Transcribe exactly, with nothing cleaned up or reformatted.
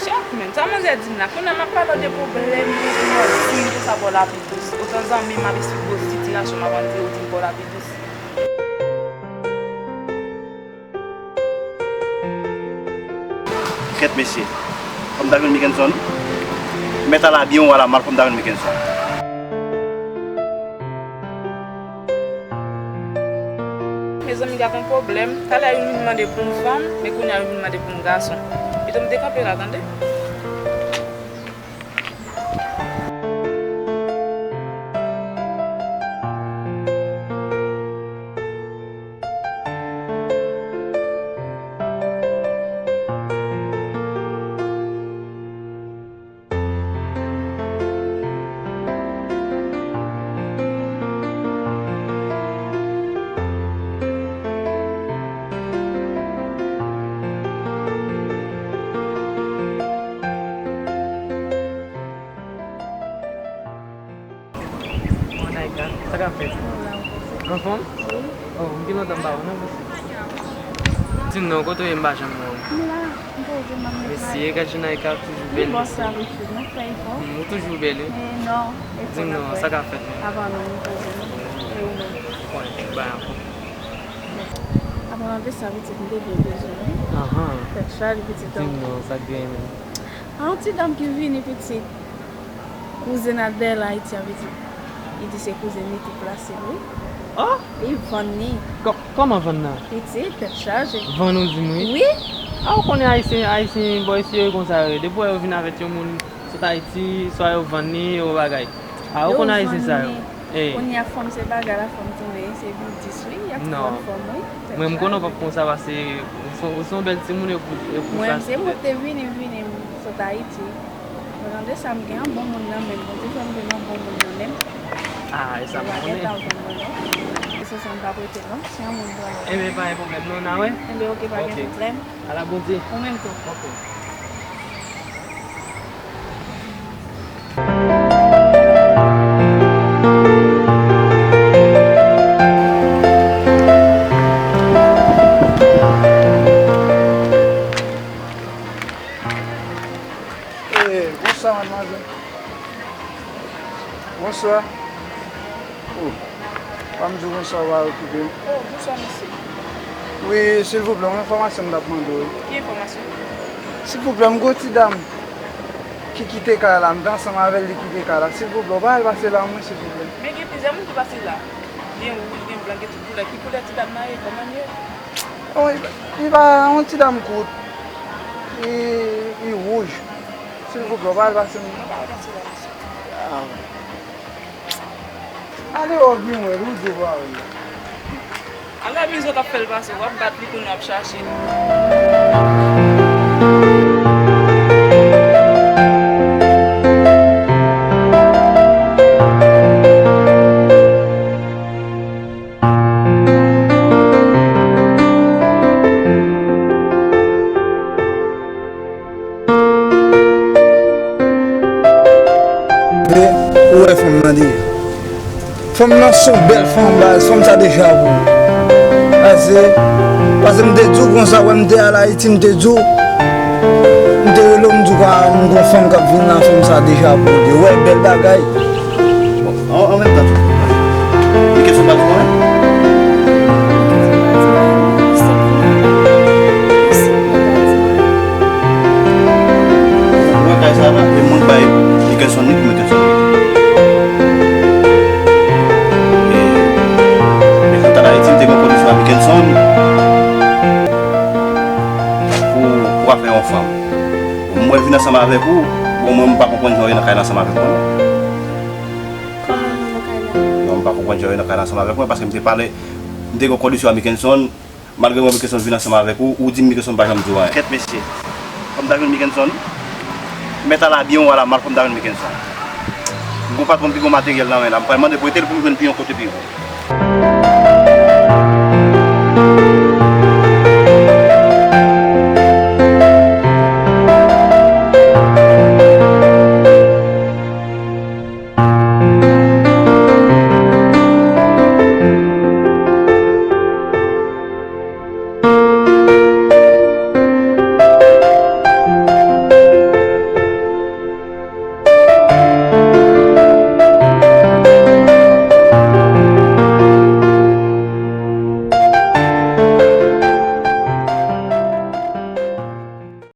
Chèf, men, sa manzè di m la, kounye a m ap pale w de pwoblèm, de mòd, si m konsa ba w lapli dous. Otan zanmi m ap esplike w sitiyasyon m ap antre, ou di m ba w lapli dous. Kèt mesye, fò m ta jwenn Mickenson. Mèt ala byen ou ala mal, fò m ta jwenn Mickenson. Mezanmi, gade yon pwoblèm. Talè youn vin mande pou m fanm, men kounye a youn vin mande pou m gason. Pito m te kanpe la, tande. Bon, Naïka, sa k ap fèt? Anfòm? Wi. Oh, m gen lontan m pa wè w, non, mesye. Di m non, kote w ye, m pa janm wè w. M la, m poze, m ap met. Mesye, gad jan Naïka ap toujou bèl, mesye. Wi, bòs la, mesye, nou fè efò. Hmm, ou toujou bèl, wi. Men non, efò n ap fè. Di m non, sa k ap fèt, men? Apa non, m poze, non. E ou menm? Bon, m bay anfòm. Apa non, de sa, pitit, m te byen bezwen w, wi. Ahan. Tèt chaje, pitit. Di m non, sa k genyen menm? A, yon ti dam ki vini, pitit. Kouzen Adèl Ayiti an, pitit. Li di se kouzen li ki plase l, wi. Oh! Li vann li. Kò-, kòman vann nan? Pitit, tèt chaje. Vann ou di m, wi? Wi. A, ou konnen Ayisyen, Ayisyen, bò isi yo konsa yo ye. Depi w wè yo vin avèk yon moun sot Ayiti, swa yo vann li, yo bagay. A, ou konnen Ayisyen sa yo. Ey. Kounye a fanm se bagay la, fanm tounen, se bidis, wi, y ap vann fanm, wi. Mwen, m konnen w p ap konsa, paske ou se, ou se yon bèl timoun, e pou, e pou sa. Mwen, se mwen te vini, m vini, m sot Ayiti. Mwen, tande sa, m gen yon bon moun nan men m. Bondye fè m jwenn yon bon moun nan men m. Ah, e sa m konnen. Ou pa gentan vann mwen, non. E se sa m p ap rete, non. Se yon moun pran lòt. Enben, pa gen pwoblèm, non, n a wè. Enben, oke, pa gen pwoblèm. Ala Bondye. Ou menm tou. Oke. Eh, bonswa, madmwazèl. Bonswa. Oh, pa m di w bonswa, w pa okipe m. Oh, bonswa, mesye. Wi, silvouplè, yon enfòmasyon m t ap mande w, wi. Ki enfòmasyon? Silvouplè, m gen yon ti dam ki kite kay la, m te ansanm avè l, li kite kay la. Silvouplè, w pa al pase la, mwen, silvouplè. Men gen plizyè moun ki pase la. Gen wouj, gen blan, gen tout koulè. Ki koulè ti dam nan ye? Kòman l ye? Oh, li pa, li pa, yon ti dam kout. Li, li wouj. Silvouplè, w pa al pase m. Mwen pa al pase la, mesye. Ah. Ale w vin wè l, ou di w pa wè l. Ala mizè w t ap fè l pase, w ap bat li kounye a, w ap chache l. Men, ou wè fanm nan deja. Fanm nan se yon bèl fanm, baz, fanm sa deja pou ou. Pase, pase m te di w konsa, wè m te al Ayiti, m te di w, m te rele w, m di w, kwa, m gon fanm k ap vin la, fanm sa deja pou ou. Ou wè, bèl bagay. Bon, an, an menm tan tou. Mickenson pa di mwen? Mwen kay sa la, e moun bay Mickenson ni pou Mickenson ni. E, e pou ta Ayiti, m te gen kondisyon a Mickenson pou, pou afè yon fanm. Mwen vin ansanm avèk ou, bon, mwen m pa konprann jan w ye nan kay la ansanm avèk mwen, non. Kòman nou nan kay la? Non, m pa konprann jan w ye nan kay la ansanm avèk mwen, paske m te pale, m te gen kondisyon a Mickenson, malgre mwen Mickenson vin ansanm avèk ou, ou di m Mickenson pa janm di w anyen. Kèt mesye, fò m ta jwenn Mickenson, mèt ala byen ou ala mal, fò m ta jwenn Mickenson. M gon patwon m ki gon materyèl nan men la, m pral mande prete l pou m jwenn piyon kote pi wo.